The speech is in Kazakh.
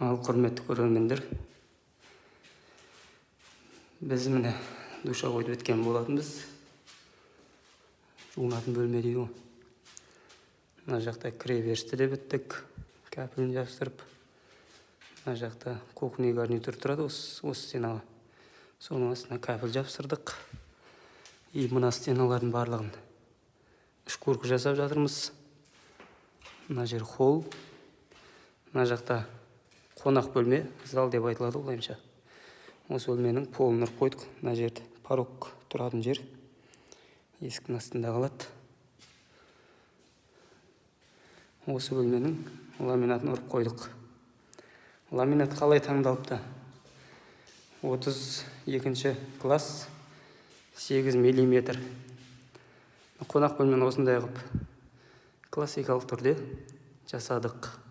Ал, құрметті көрермендер, біз, міне, душевой біткен болатынбыз. Жуынатын бөлме дейді ғой. Мына жақта кіре берісті де біттік, кафелін жабыстырып. Мына жақта кухонный гарнитур тұрады осы стенаға, соның астына кафель жабыстырдық. И мына стеналардың барлығын шкурка жасап жатырмыз. Мына жер холл, мына жақта қонақ бөлме, зал деп айтылады ғой былайынша. Осы бөлменің полын ұрып қойдық. Мына жерде порог тұратын жер, есіктің астында қалады. Осы бөлменің ламинатын ұрып қойдық. Ламинат қалай таңдалыпты? 32-класс, 8 миллиметр. Қонақ бөлмені осындай қылып, классикалық түрде жасадық.